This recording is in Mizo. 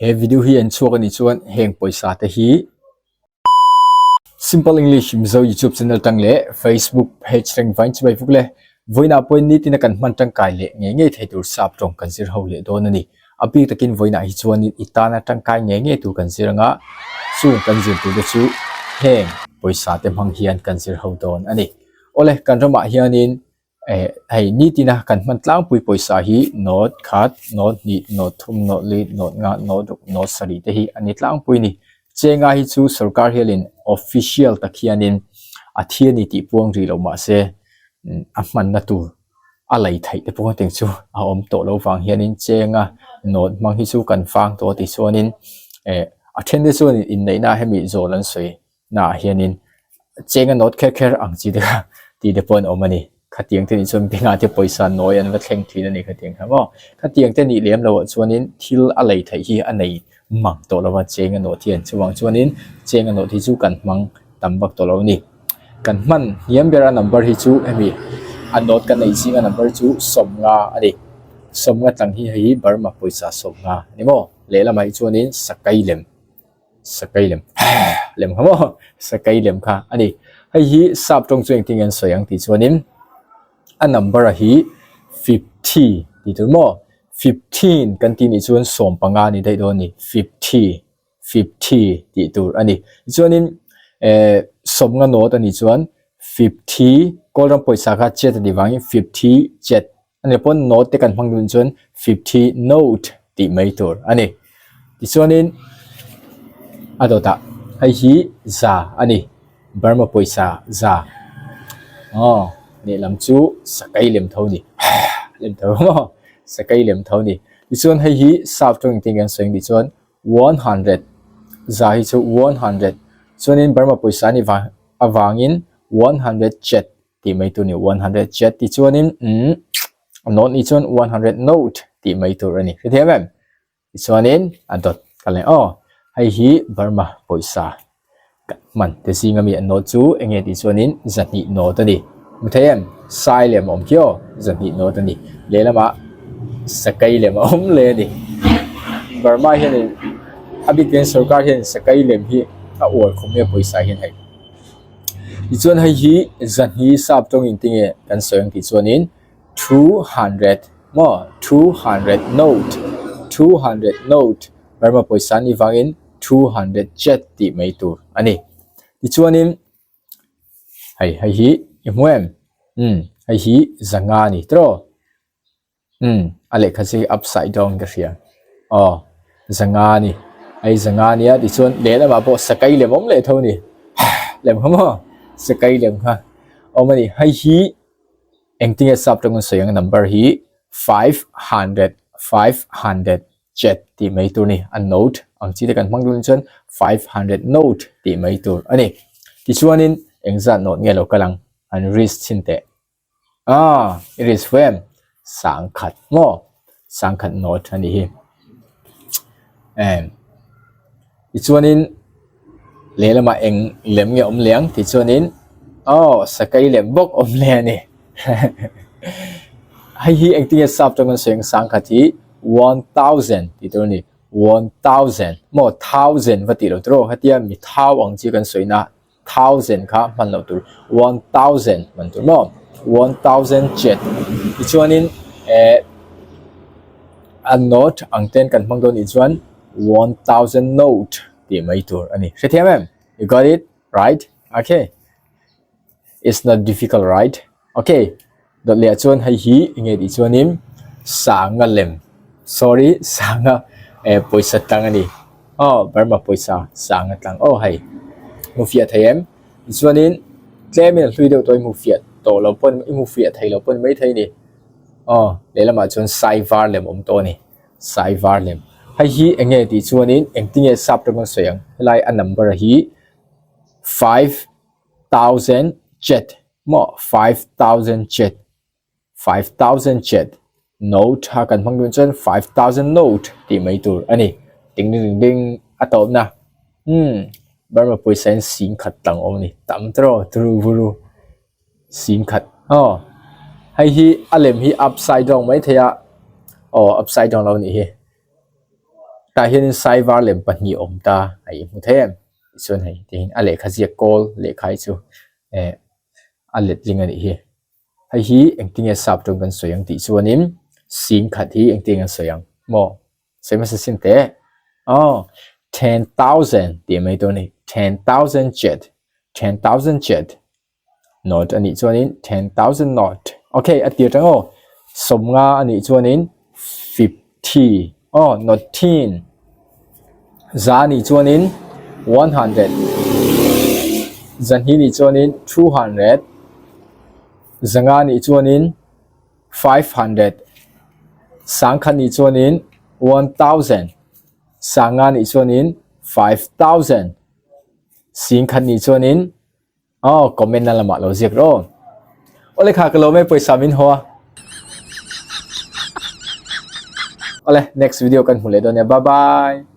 He video hi an chhuak a nih chuan heng pawisa te hi Simple English Mizo YouTube channel tang leh Facebook page reng vain chibai vuk le. Vawiinah pawhin nitin a kan hman tangkai leh ngei ngei thei tur sap tawng kan zir ho leh dawn a ni. A bik takin vawiinah hi chuanin i tana tangkai ngei ngei tur kan zir anga chung kan zir tur te chu heng pawisa te hmang hian kan zir ho dawn a ni. Awle kan ramah hianin Eh hei nitina kan hman tlangpui pawisa hi note khat, note hnih, note thum, note li, note nga, note ruk, note sarih te hi a ni tlangpui a ni. Chenga hi chu sorkar hialin official tak hianin a thi a ni tih puang rih loh mahse a hmanna tur a lei theih te pawh hetiang chu a awm tawh loh vang hianin chenga note hmang hi chu kan vang tawh a tih chuanin eh a then te chuan inneihna hemi zawl an sawi. naah hianin cheng a nawt kher kher ang chi te kha tih te pawh an awm a ni khatiang te nih chuan bengah te pawisa nawi an va thleng thin a ni khatiang kha maw khatiang te nih lem loh ah chuanin thil a lei theih hi a nei mang tawh lo a cheng a nawt hian chuvang chuanin cheng a nawt hi chu kan hmang tam vak tawh lo a ni kan hman hniam ber a number hi chu hemi a nawt kan neih zinga number chu sawmnga a ni sawmnga tlang hi hei hi Burma pawisa sawmnga a ni maw lehlamah hi chuanin sakai lem. Sakai lem lem kha maw sakai lem kha a ni hei hi sap tawng chu engtin nge an sawi ang tih chuanin a number a hi fifty tih tur maw fifteen kan tih nih chuan sawmpanga a ni daih dawn a ni fifty fifty tih tur a ni tichuanin eh sawmnga note a nih chuan fifty kawlram pawisa kha chet a nih vangin fifty chet A ni pawn note te kan hmang dun chuan 50 note tih mai tur a ni. Tichuanin a dawtah hei hi za a ni. Burma pawisa za. Aw lehlam chu sakai lem tho a ni. Lem tho maw? Sakai lem tho a ni. Tichuan hei hi sap tawng engtin nge an sawi ang tih chuan 100 za hi chu 100 chuanin Burma pawisa a nih vang avangin 100 chet tih mai tur a ni 100 chet tih chuanin umm a note nih chuan 100 note tih mai tur a ni hrethiam em tichuanin a dawt ka leh aw hei hi Burma pawisa ka hman te zinga mi a note chu eng nge tih chuanin zahnih note a ni hmu thei em sai lem a awm khi aw zahnih note a ni lehlamah sakai lem a awm leh a ni Burma hianin a bikin sorkar hian sakai lem hi a uar khawp mai a pawisa hian hei. Tichuan hei hi zahni sap tawngin tinge kan sawi ang tih chuanin 200 maw 200 note 200 note Burma pawisa a nih vangin 200 chet tih mai tur a ni. Tichuanin hei hei hi i hmu em? Umm hei hi zanga a ni tiraw? Umm a lehkha chu hei upside down ka hria aw zanga a ni hei zanga a nia tichuan lehlamah pawh sakai lem awm leh tho a ni lem kha maw sakai lem kha awm a ni hei hi engtinge sap tawng an sawi ang number hi 500 500 chet tih mai tur a ni a note ang chi te kan hmang dawn chuan 500 note tih mai tur a ni tichuanin engzat note nge lo kal ang an risk chhin teh. Ah, it is fem. Sangkhat maw? Sangkhat note a nih hi. Em. Tichuanin lehlamah eng lem nge awm leh ang tichuanin aw sakai lem bawk awm leh a ni. Hei hi engtin nge sap tawng an sawi ang sangkhat hi 1000 tih tur a ni. 1000 maw thousand va tih loh tur aw hetia mi thau ang chi kan sawi na. Thousand kha hman loh tur 1000 hman tur maw 1000 chet tichuanin eh a note ang ten kan hmang dawn nih chuan 1000 note tih mai tur a ni hrethiam em you got it right okay it's not difficult right okay Dawt leh ah chuan hei hi enge tih chuanin sanga lem sorry sanga eh pawisa tlang a ni aw Burma pawisa sanga tlang aw hei hmu fiah thei em tichuanin tlemin a hlui deuh tawh i hmu fiah tawh lo pawn i hmu fiah thei lo pawn maithei a ni aw lehlamah chuan sai var lem a awm tawh a ni sai var lem hei hi enge tih chuanin engtinge sap tawng an sawi ang helai a number hi 5000 chet. Maw 5000 chet 5000 chet note ha kan hmang dun chuan 5000 note tih mai tur a ni ding ding ding ding a tawpna umm Burma pawisa in sing khat tlang awm a ni tam tawh turu buru sing khat aw hei hi a lem hi upside down mai thei a aw upside down lo a nih hi. Tah hianin saivar lem pahnih a awm ta a i hmu thei em? Tichuan hei tihian a lehkha ziak kawl lehkha hi chu eh a letling a nih hi. Hei hi engtinge sap tawng kan sawi ang tih chuanin sing khat hi engtinge an sawi ang maw? Sawi hmasa sin teh. Aw 10,000 tih mai tur a ni. 10,000 chet 10,000 chet Note a nih chuanin 10,000 note. Ok, a tir tang aw. Sawmnga a nih chuanin 50. Aw, note thin. Za a nih chuanin 100. Zahnih nih chuanin 200. Zanga a nih chuanin 500. Sangkhat nih chuanin 1,000. Sanga nih chuanin 5,000. Singkhat nih chuanin Aw comment na lamah lo ziak rawh. Awle kha ka lo mai pawisa min haw a. Awle next video kan hmu leh dawn nia bye bye.